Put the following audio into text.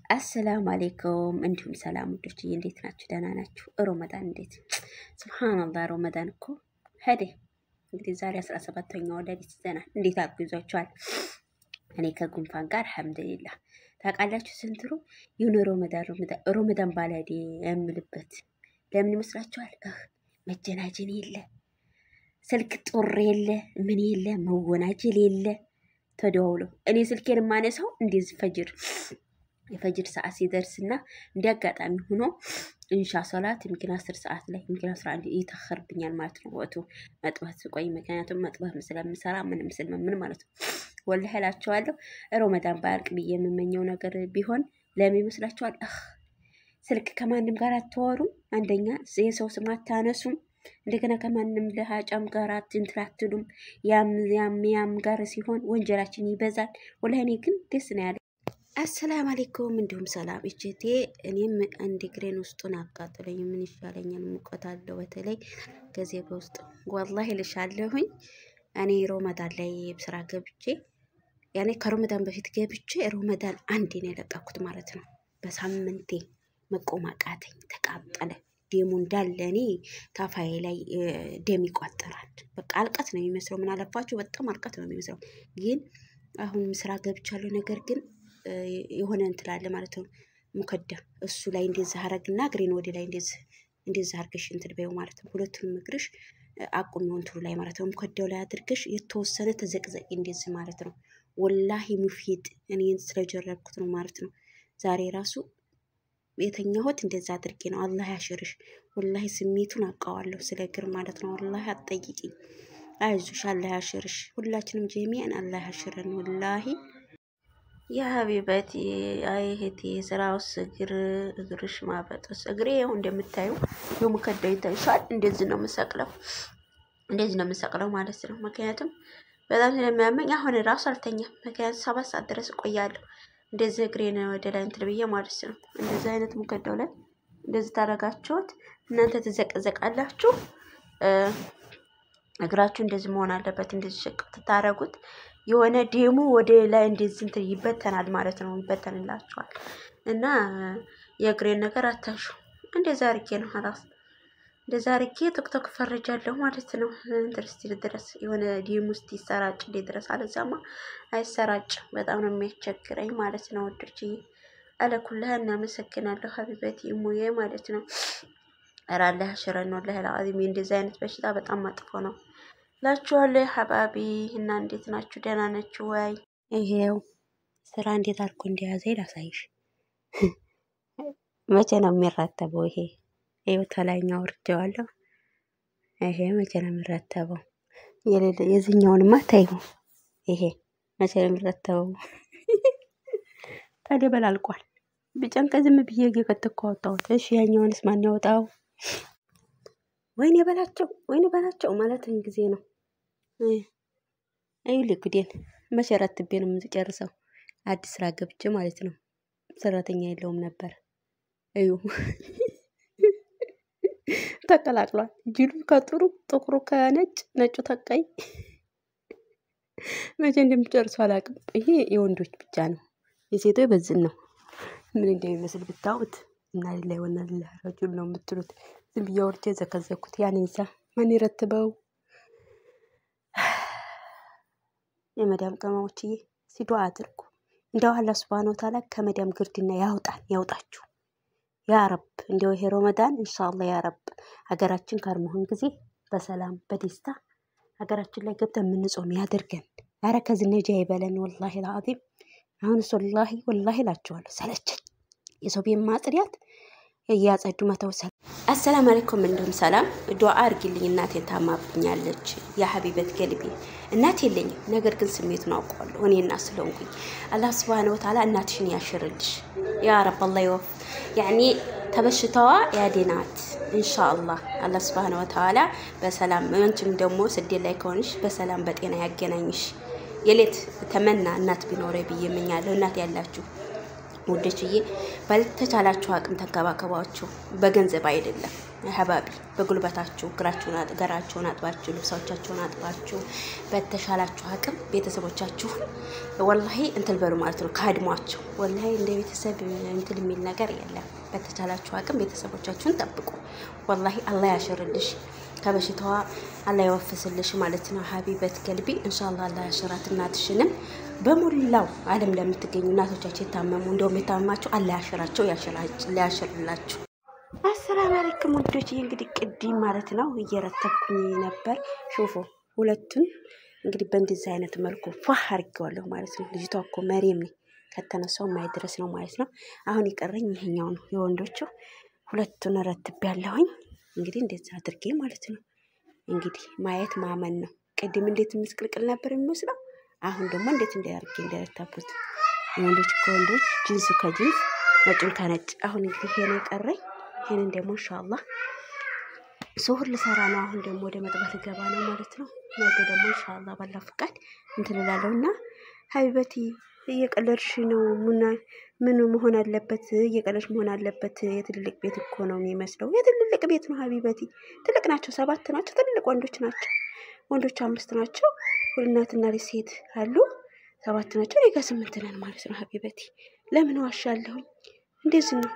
አሰላሙ አሌይኩም እንዲሁም ሰላም ውዶችዬ፣ እንዴት ናችሁ? ደህና ናችሁ? ሮመዳን እንዴት ስብሓንላህ። ሮመዳን እኮ ሄደ። እንግዲህ ዛሬ 17ኛው ሌሊት ይዘናል። እንዴት አግዟችኋል? እኔ ከጉንፋን ጋር አልሐምዱሊላህ። ታውቃላችሁ ስንትሩ የሆነ ሮመዳን ሮመዳን ባለዴ የምልበት ለምን ይመስላችኋል? መጀናጀን የለ፣ ስልክ ጡር የለ፣ ምን የለ፣ መወናጀል የለ። ተደዋውሎ እኔ ስልኬን የማነሳው እንደዚህ ፈጅር የፈጅር ሰዓት ሲደርስና እንደ አጋጣሚ ሆኖ እንሻ ሶላት يمكن 10 ሰዓት ላይ يمكن 11 ይተኸርብኛል ማለት ነው። ወቅቱ መጥባት ስቆይ ምክንያቱም መጥባት ስለምሰራ ምንም ስለምን ማለት ነው። ወላሂ እላቸዋለሁ ሮመዳን ባያልቅ ብዬ የምመኘው ነገር ቢሆን ለምን ይመስላችኋል? ስልክ ከማንም ጋር አታወሩም። አንደኛ የሰው ስም አታነሱም። እንደገና ከማንም ለሀጫም ጋር እንትን አትሉም። ያም ያም ያም ጋር ሲሆን ወንጀላችን ይበዛል። ወላሂ እኔ ግን ደስ ነው ያለኝ። አሰላም አለይኩም እንዲሁም ሰላም እህቴ፣ እኔም አንድ እግሬን ውስጡን አቃጥለኝ ምን ይሻለኛል? ሙቀት አለው በተለይ ከዚህ በውስጥ ወላሂ ልሻለሁኝ። እኔ ሮመዳን ላይ ስራ ገብቼ ያኔ ከሮመዳን በፊት ገብቼ ሮመዳን አንዴ ነው የለቀኩት ማለት ነው። በሳምንቴ መቆም አቃተኝ፣ ተቃጠለ ደሙ እንዳለ እኔ ታፋዬ ላይ ደም ይቋጠራል። በቃ አልቀት ነው የሚመስለው። ምን አለፋችሁ በጣም አልቀት ነው የሚመስለው። ግን አሁንም ስራ ገብቻለሁ። ነገር ግን የሆነ እንትን አለ ማለት ነው ሙከዳ እሱ ላይ እንደዚህ አረግና እግሬን ወደ ላይ እንደዚህ እንደዚህ አርገሽ እንትን በይው ማለት ነው። ሁለቱንም እግርሽ አቁሚው እንትኑ ላይ ማለት ነው። ሙከዳው ላይ አድርገሽ የተወሰነ ተዘቅዘቂ እንደዚህ ማለት ነው። ወላሂ ሙፊድ እኔ ስለጀረብኩት ነው ማለት ነው። ዛሬ ራሱ የተኛሁት እንደዛ አድርጌ ነው። አላህ ያሽርሽ። ወላሂ ስሜቱን አውቀዋለሁ ስለ እግር ማለት ነው። ወላሂ አትጠይቂኝ። አይዞሽ፣ አላህ ያሽርሽ። ሁላችንም ጀሚያን አላህ ያሽረን ወላሂ። የሀቢበቲ አይ እህቴ፣ ስራውስ እግር እግርሽ ማበጡስ እግሬ ይኸው እንደምታዩ የሙከዳው ይታይሻል። እንደዚህ ነው የምሰቅለው፣ እንደዚህ ነው የምሰቅለው ማለት ነው። ምክንያቱም በጣም ስለሚያመኝ አሁን ራሱ አልተኛም። ምክንያቱም 7 ሰዓት ድረስ እቆያለሁ። እንደዚህ እግሬን ወደ ላይ እንትን ብዬ ማለት ነው። እንደዚህ አይነት ሙከዳው ላይ እንደዚህ ታደርጋችሁት እናንተ ትዘቀዘቃላችሁ። እግራችሁ እንደዚህ መሆን አለበት። እንደዚህ ሽቅ ትታረጉት የሆነ ደሙ ወደ ላይ እንደዚህ እንትን ይበተናል ማለት ነው። ይበተንላችኋል። እና የእግሬን ነገር አታሹ። እንደዛ አድርጌ ነው ራስ እንደዛ አድርጌ ቶክቶክ ፈርጃለሁ ማለት ነው። እንትን እስኪል ድረስ የሆነ ደሙ ውስጥ ይሰራጭ ድረስ፣ አለዛማ አይሰራጭ። በጣም ነው የሚያስቸግረኝ ማለት ነው። ወዶችዬ አለኩልህ እናመሰግናለሁ። ሀቢበቲ እሙዬ ማለት ነው። ኧረ አላህ ያሽረን። ወላሂ العظيم እንደዚህ አይነት በሽታ በጣም መጥፎ ነው ላችኋለሁ ሀባቢ። እና እንዴት ናችሁ? ደህና ናችሁ ወይ? ይሄው ስራ እንዴት አድርጎ እንደያዘ ላሳይሽ። መቼ ነው የሚረተበው? ይሄ ይኸው ተላይኛው ወርጄዋለሁ። ይሄ መቼ ነው የሚረተበው? የሌለ የዚህኛውንማ ተይው። ይሄ መቼ ነው የሚረተበው? ታዲያ በላልቋል። ቢጨንቀ ዝም ብዬ እየከተኩ አወጣሁት። እሺ ያኛውንስ ማን ያወጣው? ወይኔ በላቸው፣ ወይኔ በላቸው ማለት ጊዜ ነው። እዩልኝ ጉዴን። መቼ ረትቤ ነው የምጨርሰው? አዲስ ስራ ገብቼ ማለት ነው። ሰራተኛ የለውም ነበር። እዩ ተቀላቅሏል። ጅሉ ከጥሩ ጥቁሩ ከነጭ ነጩ ተቀይ። መቼ እንደምጨርሰው አላውቅም። ይሄ የወንዶች ብቻ ነው፣ የሴቶች በዝን ነው። ምን እንደሚመስል ብታዩት እና ሊላሂ ወና ሊላሂ ረጁል ነው የምትሉት። ዝም ብዬ አውርቼ ዘከዘኩት። ያን እንሳ ማን ይረትበው? የመዳም ቅመሞችዬ ሲዱአ አድርጉ። እንደው አላህ ሱብሃነሁ ወተዓላ ከመዳም ግርድና ያውጣን ያውጣችሁ ያ ረብ። እንደው ይሄ ረመዳን ኢንሻአላህ ያ ረብ ሀገራችን ከርመሆን ጊዜ በሰላም በደስታ ሀገራችን ላይ ገብተን የምንጾም ያድርገን። ኧረ ከዚህ ነጃ ይበለን። ወላሂ العظيم አሁንስ ወላሂ ወላሂ እላችኋለሁ ሰለቸኝ። የሰው ቤት ማጽዳት እያጸዱ መተው። አሰላም አለይኩም እንዲሁም ሰላም። ዱዓ አድርጊልኝ እናቴ ታማብኛለች። ያ ሀቢበት ገልቢ እናት የለኝም፣ ነገር ግን ስሜቱን አውቀዋለሁ እኔ እናት ስለሆንኩኝ። አላህ ሱብሃነሁ ወተዓላ እናትሽን ያሽርልሽ ያ ረብ። አላህ ይወፍ ያኒ ተበሽታዋ ያድናት ኢንሻአላህ። አላህ ሱብሃነሁ ወተዓላ በሰላም አንቺም ደግሞ ስደት ላይ ከሆንሽ በሰላም በጤና ያገናኝሽ። የሌት ተመና እናት ቢኖረ ብዬ እመኛለሁ። እናት ያላችሁ ውዶችዬ ባልተቻላችሁ አቅም ተንከባከቧቸው። በገንዘብ አይደለም ሀባቢ በጉልበታችሁ እግራችሁን ገራችሁን አጥባችሁ ልብሳዎቻችሁን አጥባችሁ በተሻላችሁ አቅም ቤተሰቦቻችሁን ወላሂ እንትን በሉ ማለት ነው። ካድሟቸው ወላሂ እንደ ቤተሰብ እንትን የሚል ነገር የለም። በተቻላችሁ አቅም ቤተሰቦቻችሁን ጠብቁ። ወላሂ አላህ ያሽርልሽ ከበሽታዋ አላህ ይወፍስልሽ ማለት ነው። ሀቢበት ገልቢ ኢንሻአላህ አላህ ያሽራት እናትሽንም በሞላው ዓለም ለምትገኙ እናቶቻቸው የታመሙ እንደውም የታመማችሁ አላህ ያሽራቸው ያሽርላችሁ። አሰላም አለይኩም ውዶች፣ እንግዲህ ቅድም ማለት ነው እየረተብኩኝ ነበር። ሹፎ ሁለቱን እንግዲህ በእንደዚህ አይነት መልኩ ፏ አድርጌዋለሁ ማለት ነው። ልጅቷ እኮ መሬም ነኝ ከተነሳው ማይድረስ ነው ማለት ነው። አሁን የቀረኝ ይሄኛው ነው የወንዶቹ። ሁለቱን ረትቤያለሁኝ እንግዲህ እንደዚህ አድርጌ ማለት ነው። እንግዲህ ማየት ማመን ነው። ቅድም እንዴት ምስቅልቅል ነበር የሚመስለው፣ አሁን ደግሞ እንዴት እንዲያርጌ እንደረተብኩት ወንዶች ከወንዶች ጅንሱ ከጅንስ ነጩን ከነጭ። አሁን እንግዲህ ይሄ ነው የቀረኝ። ይሄንን ደግሞ ኢንሻአላህ ሱሁር ልሰራ ነው። አሁን ደግሞ ወደ መጥባት ልገባ ነው ማለት ነው። ነገ ደግሞ ኢንሻአላህ ባላ ፍቃድ እንትን እላለሁ እና ሀቢበቲ እየቀለድሽ ነው። ምን መሆን አለበት? እየቀለድሽ መሆን አለበት። የትልልቅ ቤት እኮ ነው የሚመስለው። የትልልቅ ቤት ነው ሀቢበቲ። ትልቅ ናቸው፣ 7 ናቸው። ትልልቅ ወንዶች ናቸው። ወንዶች 5 ናቸው። እናትና ልጅ ሴት አሉ፣ 7 ናቸው። እኔ ጋር 8 ነን ማለት ነው ሀቢበቲ። ለምን ዋሻለሁኝ? እንደዚህ ነው።